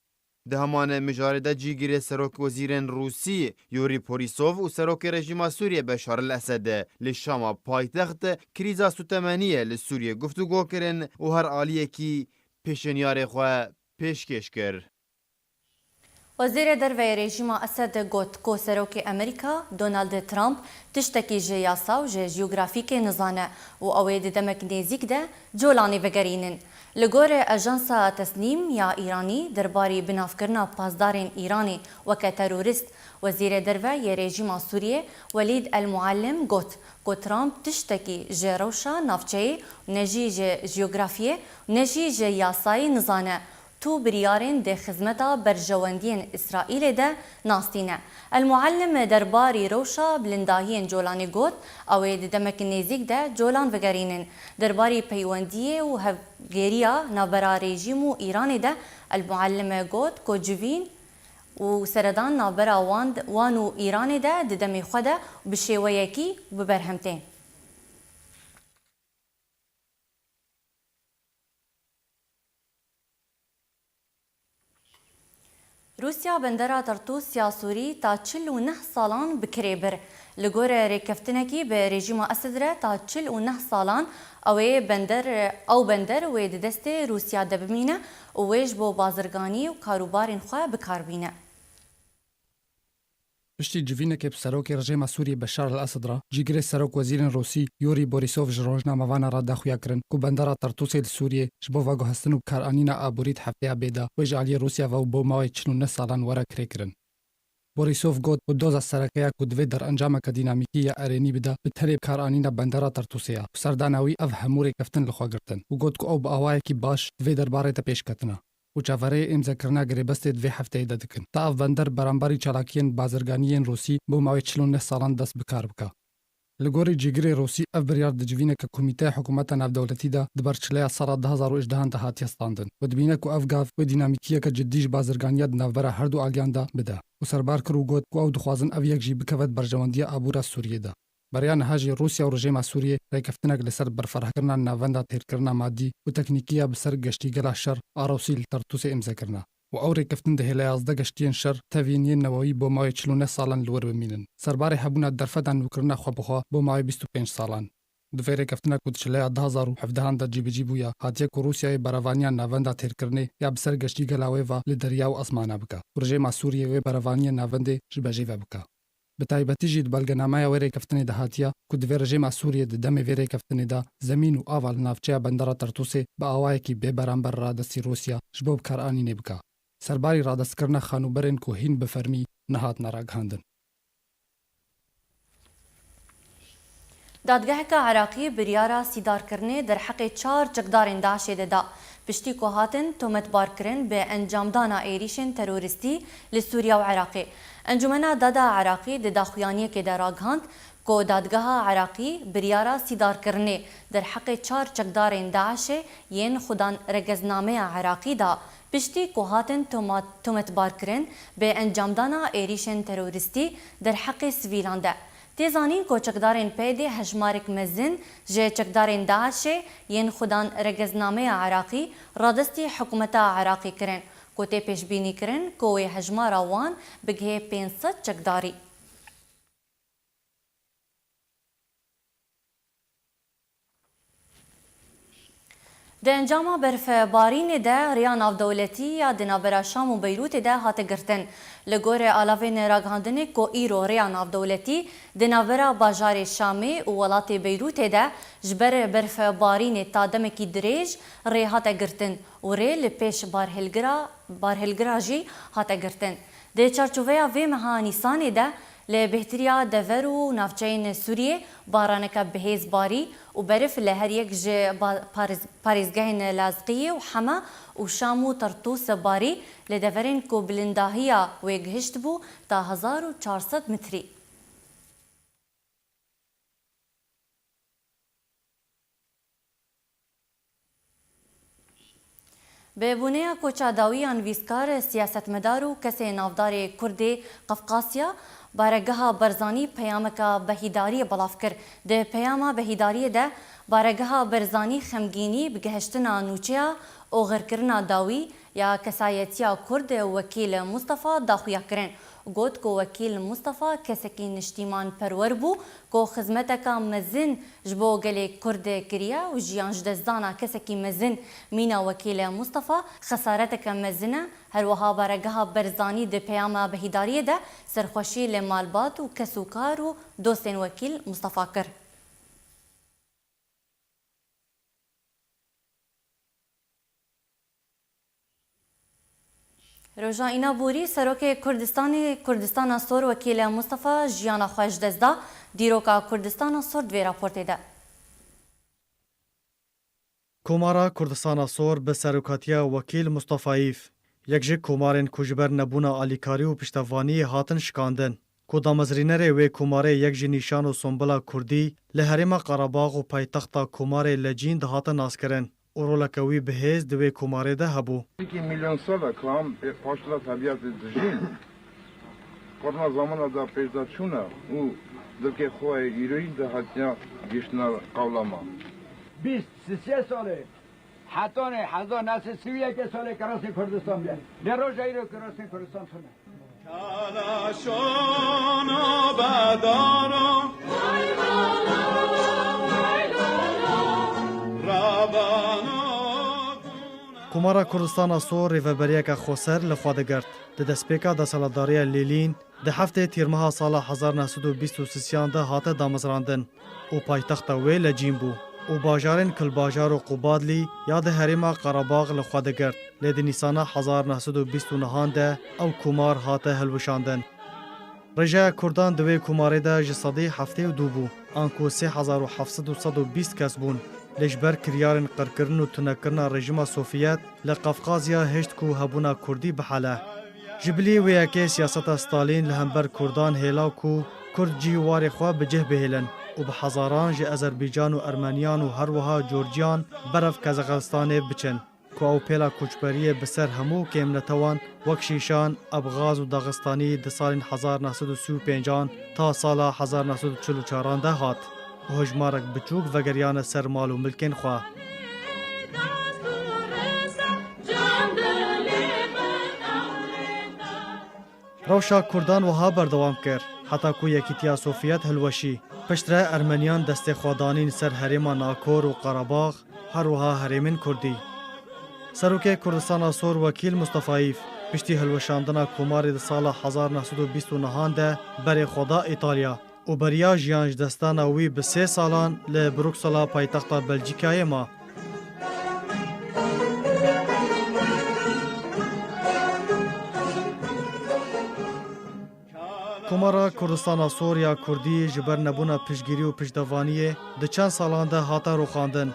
Di heman mijarê de cîgirê serok wezîrên Rûsî Yûrî Porîsov û serokê rejîma Sûriyê Beşar el Esed li Şama paytext krîza sûtemeniyê li Sûriyê guftûgo kirin û her aliyekî pêşniyarê xwe pêşkêş kir. Wezîrê Derve yê rejîma Esed got ku serokê Amerîka Donald Trump tiştekî ji yasa û ji jiyografîkê nizane û ew ê di demek nêzîk de Colanê vegerînin. Li gorî ajansa Tesnîm ya Îranî, derbarî binavkirina pasdarên Îranê weke terorîst, Wezîrê Derve yê rejîma Sûriyê Welîd El Muallim got ku Trump tiştekî ji rewşa navçeyê û ne jî ji jiyografiyê û ne jî ji yasayê nizane. Tu biryarên di xizmeta berjewendiyên Îsraîlê de nas tîne. El Muallim derbarî rewşa bilindahiyên Colanê got, ew ê di demek nêzîk de Colan vegerînin. Derbarî peywendiyê û hevgêriya navbera rejîm û Îranê de El Muallim got ku civîn û seredan navbera wan, wan û Îranê de di demê xwe de û bi şêweyekî bi berhem tên. Rûsya bendera Tartûs ya Sûrî ta çil û neh salan bi kirê bir. Li gorî rêkeftinekî bi rejîma Esed re ta çil û neh salan ew ê bender, ew bender wê di destê Rûsya de bimîne û wê ji bo bazirganî û karûbarên xwe bi kar bîne. Piştî civînekê bi serokê rejêma Sûriyê Beşar el-Esed re, cîgirê serok wezîrên Rûsî Yûrî Borîsov ji rojnamevanan re daxuya kirin ku bendera Tertûsê li Sûriyê ji bo veguhestin û bikaranîna aborî di hefteya bê de wê ji aliyê Rûsya ve û bo mawê çil û neh salan were kirêkirin. Borîsov got ku doza sereke ya ku divê derencameke dînamîkî ya erênî bide, bi tenê bikaranîna bendera Tertûsê ye û serdana wî ev hemû rêkeftin li xwe girtin û got ku ew bi awayekî baş di vê derbarê de pêş ketine û çaverêyê îmzekirina girêbestê di vê hefteyê de dikin, ta ev bender beramberî çalakiyên bazirganî yên Rûsî bo mawê çil û neh salan dest bi kar bike. Li gorî cîgirê Rûsî, ev biryar di civîneke Komîteya Hikûmeta Navdewletî de di ber çileya sala du hazar û hejdehan de hatiye standin û dibîne ku ev gav wê dînamîkiyeke cidî ji bazirganiya di navbera her du aliyan de bide û serbar kir û got ku ew dixwazin ev yek jî bikeve di berjewendiya abûra Sûriyê de. Beriya niha jî Rûsya û rejêma Sûriyê rêkeftinek li ser berfirehkirina navenda têrkirina madî û teknîkî ya bi ser geştîgela şer a Rûsî li Tertûsê îmze kirine û ew rêkeftin dihêle yazdeh geştiyên şer tevîn yên newewî bo mawê çil û neh salan li wir bimînin. Serbarê hebûna derfeta nûkirina xwe bi xwe bo mawê bîst û pênc salan. Di vê rêkeftina ku di çileya du hazar û hevdehan de cîbicî bûye, hatiye ku Rûsyayê berevaniya navenda têrkirinê ya bi ser geştîgela wê ve li derya û esmana bike û rejêma Sûriyê wê berevaniyê navendê ji bejê ve bike. Bi taybetî jî di belgenameya wê rêkeftinê de hatiye ku divê rejêma Sûriyê di demê vê rêkeftinê de zemîn û ava li navçeya bendera Tertûsê bi awayekî bêberamber radestî Rûsya ji bo bikaranînê bike. Serbarî radestkirina xanûberên ku hîn bi fermî nehatine ragihandin. Dadgeheka Iraqî biryara sîdarkirinê derheqê çar çekdarên DAIŞê de da, piştî ku hatin tometbarkirin bi encamdana êrîşên terorîstî li Sûriye û Iraqê. Encûmena Dada Iraqî di daxuyaniyekê de ragihand ku dadgeha Iraqî biryara sîdarkirinê derheqê çar çekdarên DAIŞê yên xudan regeznameya Iraqî da, piştî ku hatin toma-, tometbarkirin bi encamdana êrîşên terorîstî derheqê sivîlan de. Tê zanîn ku çekdarên PYDê hejmarek mezin ji çekdarên DAIŞê yên xudan regeznameya Iraqî radestî hikûmeta Iraqê kirin, ku tê pêşbînîkirin ku wê hejmara wan bigihê pênc sed çekdarî. Di encama berfbarînê de rêya navdewletî ya di navbera Şam û Beyrûtê de hate girtin. Li gorî alavên ragihandinê ku îro rêya navdewletî di navbera bajarê Şamê û welatê Beyrûtê de ji ber berfbarînê ta demekî dirêj rê hate girtin û rê li pêş barhilgira, barhilgira jî hate girtin. Di çarçoveya vê meha Nîsanê de li bêhtiriya dever û navçeyên Sûriyê baraneke bihêz barî û berf li her yek ji ba-, parêz-, parêzgehên Lazqiyê û Hema û Şam û Tertûs barî, li deverên ku bilindahiya wê gihiştibû ta hezar û çar sed metrî. Bi bûneya koça dawî ya nivîskar, siyasetmedar û kesê navdarê Kurdê Qafqasya, Baregeha Barzanî peyameka behîdariyê belav kir. Di peyama behîdariyê de Baregeha Barzanî xemgînî bi gihiştina nûçeya oxirkirina dawî ya kesayetiya Kurd Wekîl Mustafa daxuya kirin. Got ku Wekîl Mustafa kesekî niştîmanperwer bû ku xizmeteka mezin ji bo gelê Kurd kiriye û jiyan ji destdana kesekî mezin mîna Wekîl Mustafa xesareteke mezin e. Her wiha Baregeha Barzanî di peyama behîdariyê de serxweşî li malbat û kes û kar û dostên Wekîl Mustafa kir. Roja Îna Borî, Serokê Kurdistanê, Kurdistana Sor Wekîl Mustafa jiyana xwe ji dest da. Dîroka Kurdistana Sor di vê raportê de. Komara Kurdistana Sor bi serokatiya Wekîl Mustafa Îf, yek ji komarên ku ji ber nebûna alîkarî û piştevaniyê hatin şikandin, ku damezrînerê wê komarê yek ji nîşan û sombila kurdî li herêma Qarabax û paytexta komarê Lecîn dihate naskirin û roleke wî bihêz di wê komarê de hebû. Iki milyon sala kam e paşla tabiatê dijîn. Korna zamana da pêşda çûna û dilkê xwe îroyî de hatiya gihiştina qawlama. Bîst, sisê salê, hetanê hezar nesê sivîyeke salê kerasê Kurdistan bîye. Lê roja îro kerasê Kurdistan tune. Komara Kurdistana Sor rêveberiyeke xweser li xwe digirt. Di destpêka desthilatdariya Lêlîn, Di heftê Tîrmeha sala hezar neh sed û bîst û sisiyan de hate damezrandin û paytexta wê Lecîn bû û bajarên Kilbajar û Qubadlî ya di herêma Qerebax li xwe digirt, lê di Nîsana hezar neh sed û bîst û nehan de ew komar hate hilweşandin. Rêjeya Kurdan di wê komarê de ji sedî heftê û du bû, anku sê hezar û heft sed û sed û bîst kes bûn, lê ji ber kiryarên qirkirin û tunekirina rejîma Sovyet li Qafqazya hişt ku hebûna Kurdî bihele. Ji bilî wê yekê siyaseta Stalîn li hember Kurdan hêla ku Kurd cî warê xwe bi cih bihêlin û bi hezaran ji Ezerbîcan û Ermeniyan û her wiha Corciyan berev Kazaxistanê biçin, ku ew pêla koçberiyê bi ser hemû kêmnetewan wek Şîşan, Ebxaz û Daxistanî di salên hezar neh sed û sî û pêncan ta sala hezar neh sed û çil û çaran de hat û hejmarek biçûk vegeriyane ser mal û milkên xwe. Rewşa Kurdan wiha berdewam kir, heta ku Yekîtiya Sovyet hilweşî. Piştre Ermeniyan destê xwe danîn ser herêma Nakor û Qerebax, her wiha herêmên Kurdî. Serokê Kurdistana Sor Wekîl Mustafayîf, piştî hilweşandina komarê di sala hezar neh sed û bîst û nehan de berê xwe da Îtalya û beriya jiyan ji destana wî bi sê salan li Bruksela paytexta Belcîkayê ma. Komara Kurdistana Sor ya Kurdî ji ber nebûna piştgirî û piştevaniyê di çend salan de hate rûxandin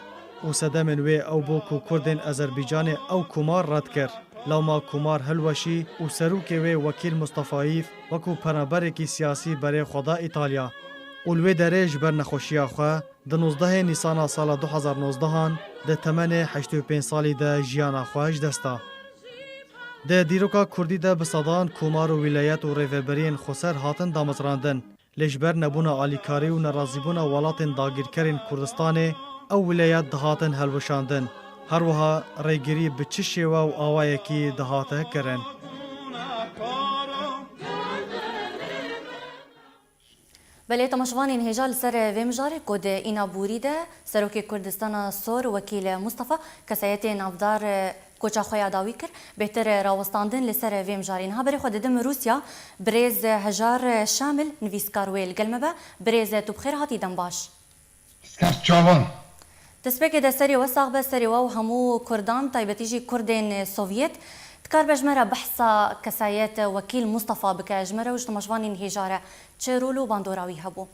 û sedemên wê ew bû ku Kurdên Ezerbîcanê ew komar red kir. Lewma komar hilweşî û serokê wê Wekîl Mustafayîf wekû penaberekî siyasî berê xwe da Îtalya û li wê derê ji ber nexweşiya xwe di nozdehê Nîsana sala du hezar nozdehan di temenê heştê û pênc salî de jiyana xwe ji dest da. Di dîroka Kurdî de bi sedan komar û wîlayet û rêveberiyên xweser hatin damezrandin, lê ji ber nebûna alîkarî û nerazîbûna welatên dagîrkerên Kurdistanê ew wîlayet dihatin helweşandin. Her wiha rêgirî bi çi şêwe û awayekî dihate kirin? Belê, temaşevanên hêja, li ser vê mijarê ku di Înaborî de Serokê Kurdistana Sor Wekîl Mustafa kesayetê navdar koça xwe ya dawî kir, bêtir rawestandin li ser vê mijarê. Niha berê xwe didim Rûsya, birêz Hejar Şamil, nivîskar wê li gel me be. Birêz, tu bi xêr hatî, dem baş. Ser çavan. Destpêkê de serê we sax be, serê we û hemû Kurdan, taybetî jî Kurdên Sovyet. Dikaribe ji me re behsa kesayet Wekîl Mustafa bike, ji me re û ji temaşevanên hêja re çi rol û bandora wî hebû?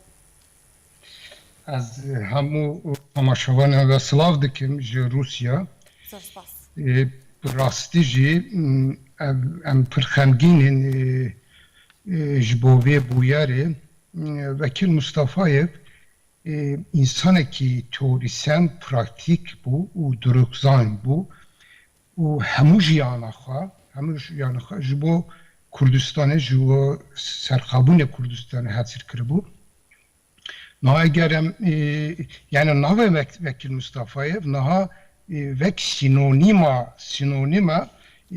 Ez hemû temaşevanên we silav dikim ji Rûsya. Zor spas. Ê, bi rastî jî, m, em, em pir xemgîn in, ê, ê, ji bo vê bûyerê. M, Wekîl Mustafayev, ê, însanekî teorîsen, praktîk bû û durokzan bû û hemû jiyana xwe, hemû jiyana xwe ji bo Kurdistanê, ji bo serxabûnê Kurdistanê hesir kiribû. Niha eger em, e, yani navê Wek-, Wekîl Mustafayev niha, e, wek sinonîma, sinonîma,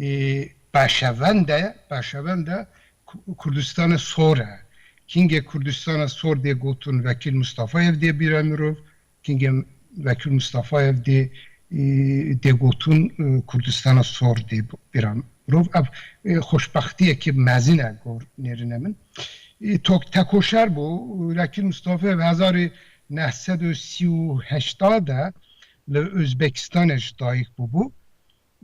e, beşevende, beşevende Ku-, Kurdistana Sor e. Kingê Kurdistana Sor dê gotin Wekîl Mustafayev dê bîra mirov, kingê Wekîl Mustafayev dê, e, dê gotin, e, Kurdistana Sor dê bîra mirov. Ev, e, xoşbextiyekî mezin e gor nêrine min. E, tok tekoşer bû. Wekîl Mustafayev hezar û neh sed û sî û heşt de li Özbekistanê ji dayik bûbû.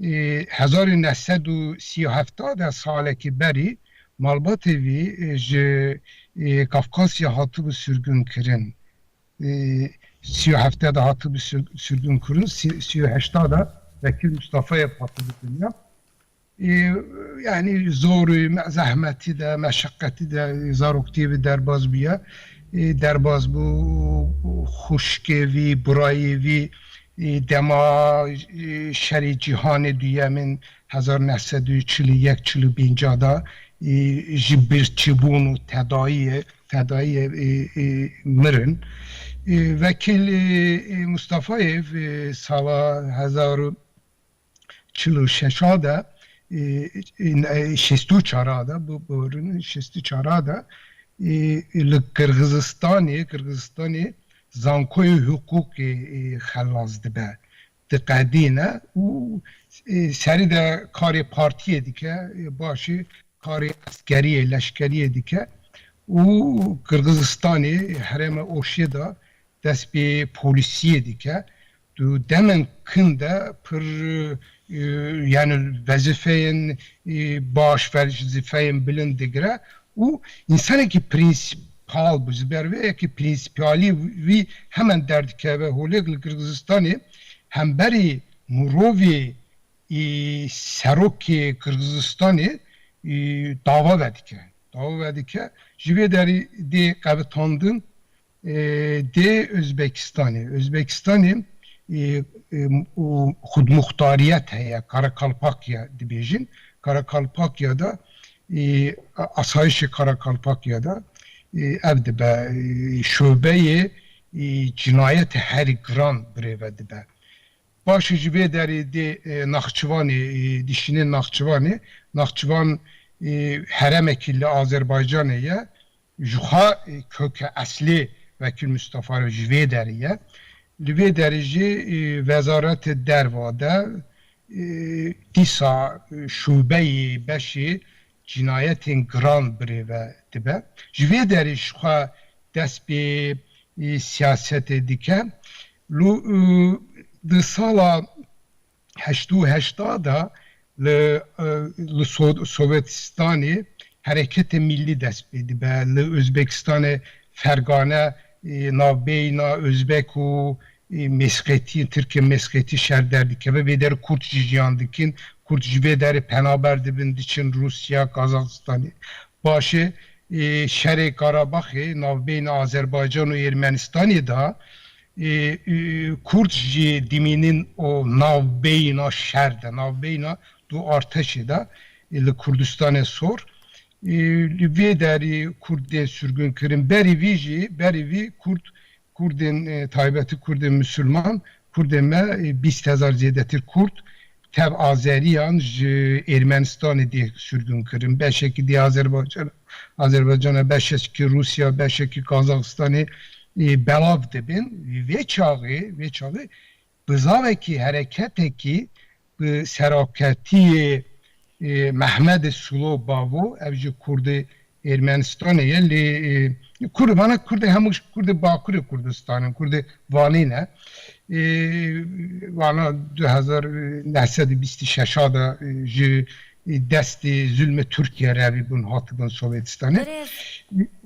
Ê, hezar û neh sed û sî û heft de salekî berî malbatê vî, ê, ji, ê, Kafkasya hatibû sürgün kirin. Ê, sî û heft de hatibû sür-, sürgün kirin, sî-, sî û heşt de Wekîl Mustafayev hatibû dinya. Ê, yani zor û me-, zehmetî de, meşeqetî de, zaroktiyê vî derbaz bûye. Ê, derbaz bû, xwişkê vî, birayê vî, ê, dema, ê, şerê cîhanê duyemîn hezar neh sed û çil û yek çil û pênc de, ê, ji birçîbûn û tedayiyê, tedayiyê, ê, ê, mirin. Ê, Wekîl, ê, ê, Mustafayev, ê, sala hezar û çil û şeş de, e, e, şêst û çar de, bu, bu şêst û çar de, e, li Qirgizistanê, Qirgizistanê zankoyê hiqûqê, e, xelas dibe. Diqedîne û, e, serî de karê partiyê dike, e, başî karê eskeriyê, leşkeriyê dike û Qirgizistanê, herêma Oşê de dest pê polîsiyê dike. Tu demên kin de pir, e, yani wezîfeyên, e, baş, wezîfeyên bilind digire û însanekî prensîpal bû, ji ber vê yekê prensîpalî wî hemen derdikeve holê. Li Qirgizistanê hemberî mirovê, e, serokê Qirgizistanê, e, dava vedike. Dava vedike. Ji vê derî dê qevitandin, e, dê Özbekistanê. Özbekistanê, e, e, û xudmuxtariyet heye, Karakalpakya dibêjin. Karakalpakya da, e, asayişê Karakalpakya da, e, ev dibe, e, şubeyê, e, cinayetê herî giran birêve dibe. Baş e, ji vê derê dê, e, Naxçivanê, e, dişînê Naxçivanê. Naxçivan, e, heremekî li Azerbaycanê ye. Ji xwe, e, köke eslê Vekîl Mustafa ji vê derê ye. Li vê derê jî, e, Wezareta Derva de, e, dîsa, e, şubeyê, beşê cinayetên giran birêve dibe. Ji vê derê ji xwe dest pê, e, siyasetê dike. Lu, e, di sala heşt û heşta de li, e, li So-, Sovetistanê hereketê millî dest pê dibe. Li Özbekistanê Fergane, e, navbeyna Özbek û, e, Mesxetî, Tirkê Mesxetî şer derdikeve. Vê derê Kurd jî jiyan dikin. Kurd ji vê derê penaber dibin, diçin Rûsya, Kazaxistanê. Baş e, e, şerê Karabaxê navbeyna Azerbaycan û Ermenistanê de, e, e, Kurd jî dimînin o navbeyna şer de, navbeyna du arteşê de, e, li Kurdistanê Sor. E, li vê derî Kurd dê sürgün kirin. Berî vî jî, berî vî Kurd, Kurdên, e, taybetî Kurdên Musulman, Kurdên me, e, bîst hezar zêdetir Kurd tev Azeriyan ji Ermenistanê dê sürgün kirin. Beşekî dê Azerbaycan, Azerbaycana, beşekî Rûsya, beşekî Kazaxistanê, e, belav dibin. Vê çaxê, vê çaxê bizavekî, hereketekî bi seraketiyê, e, Mehmedê Sulo Bavo, ev jî Kurdê Ermenistanê ye, lê, e, Kurd, vana Kurdê hemû Kurdê Bakurê Kurdistanê, Kurdê Vanê ne. E, vana du hezar neh sed û bîst û şeş de, e, ji, e, destê zulmê Tirkiye re bûn, hatibûn Sovetistanê. Birêz,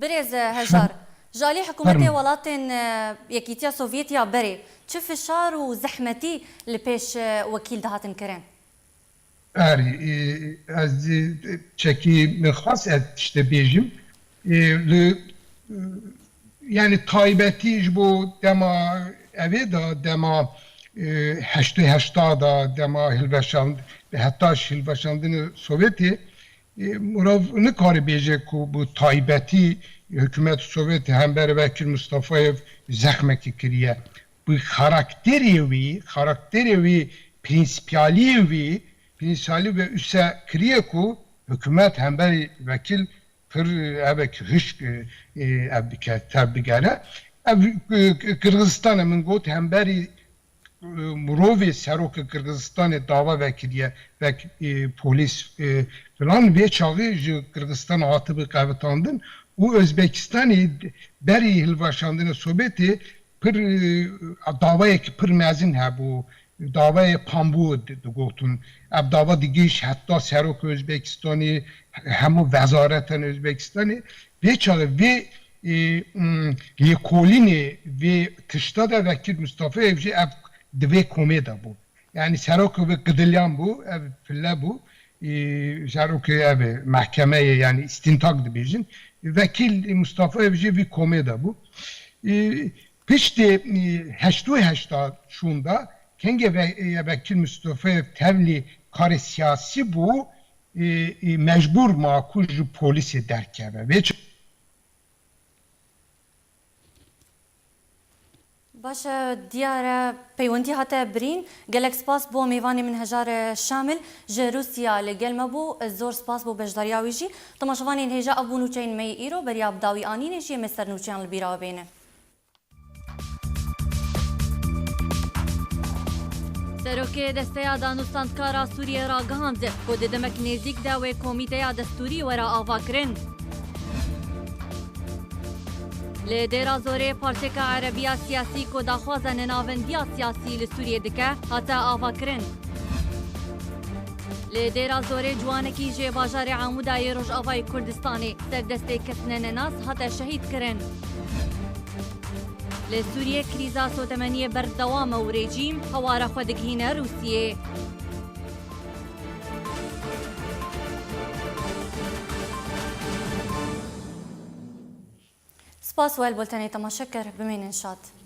birêz, e, Hejar, ji alî hikûmetê welatên, e, Yekîtiya Sovyet ya berê çi fişar û zehmetî li pêş, e, wekîl dihatin kirin? Erê, e, ez, e, çekî min xwest ez tiştê bêjim. E, li, e, yani taybetî ji bo dema evê de, dema, e, heştê heşta de, dema hilweşand-, heta ji hilweşandinê Sovyetê, e, mirav nikare bêje ku bi taybetî hikûmet Sovyetê hember Vekîl Mustafayev zexmekî kiriye. Bi karakterê wî, karakterê wî, prensîpaliyê wî, prensîpalî ve üse kiriye ku hikûmet hemberî Vekîl pir, e, evek hişk, e, e, ev bike, tev bigere. Ev, e, Qirgizistanê min got hemberî, e, mirovê serokê Qirgizistanê dava vekiriye, vek, e, polîs, e, filan. Vê çaxê ji Qirgizistana hatibi qevitandin û Özbekistanê berî hilweşandina Sovyetê pir, e, davayekî pir mezin hebû. Davayê Pambû di-, digotin. Ev dava digihîş heta serok Özbekistanê, hemû wezareten Özbekistanê. Vê çaxê vê, e, m, lêkolînê vê tişta de Vekîl Mustafayev jî ev di vê komê de bû. Yani serokê vê qidilyan bû, ev pille bû. E, serokê ev mehkemeyê, yani îstîntak dibêjin. Vekîl Mustafayev jî vî komê de bû. E, Piştî, e, heşt û heşta şûnda kengê ve-, e, Vekîl Mustafayev tevlî karê siyasî bû, e, e, mecbûr ma ku ji polîsê derkeve. Vê çi- Baş e, diyar e, peywendî hate birîn. Gelek spas bo mêvanê min Hejar Şamil ji Rûsya li gel me bû. Zor spas bo beşdariya wî jî. Temaşevanên hêja, ev bû nûçeyên me yê îro. Beriya bi dawî anînê jî em ê ser nûçeyan li bîra we bêne. Serokê Desteya Danûstandkara Sûriyê ragihand ku di demek nêzîk de wê komîteya destûrî were avakirin. Li Dêra Zorê partiyeka erebiya siyasî ku daxwaza nenavendiya siyasî li Sûriyê dike, hate avakirin. Li Dêra Zorê ciwanekî ji bajarê Amûda yê Rojavayê Kurdistanê ser destê kesine nenas hate şehîd kirin. Li Sûriyê krîza sotemeniyê berdewam e û rejîm hewara xwe digihîne Rûsiyê. Spas we li bultenê temaşe kir. Bimînin şad.